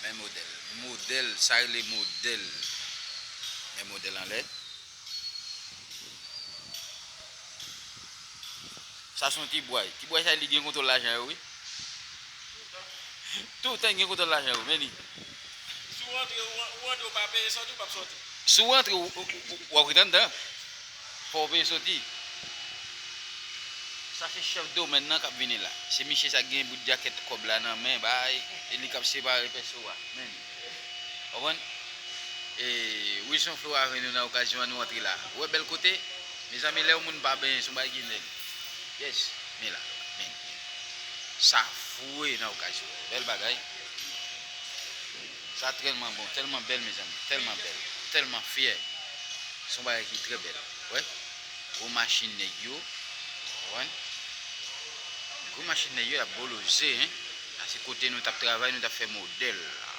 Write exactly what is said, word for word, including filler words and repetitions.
Men modèl. Modèl, sa rele modèl. Men modèl anlè. Sa se yon ti bway. Ti bway sa li gen kontwòl lajan yo, wi. Toutan gen kontwòl lajan yo, men li. Si w rantre, ou, ou rantre, ou pa peye sòti, ou p ap sòti. Si w rantre, ou, ou, ou, w ap ret anndan. Fò w peye sòti. Sa se chèf domèn nan k ap vini la. Se misye sa k gen bout djakèt kòb la nan men, bay, e li k ap separe pèso a. Men li. Konprann? E Wilson Flora vini nan okazyon an, nou antre la. Ou wè bèl kote? Mezanmi, lè yon moun pa benyen, se yon bagay ki nèg. Yes, men la. Men. Sa fre nan okazyon. Bèl bagay. Sa tèlman bon, tèlman bèl, mezanmi. Tèlman bèl. Tèlman fyè. Se yon bagay ki trè bèl. Wè? Gwo machin nèg yo. Konprann? Gwo machin nèg yo, y ap boloze, en. Sa se kote nou t ap travay, nou t ap fè modèl la.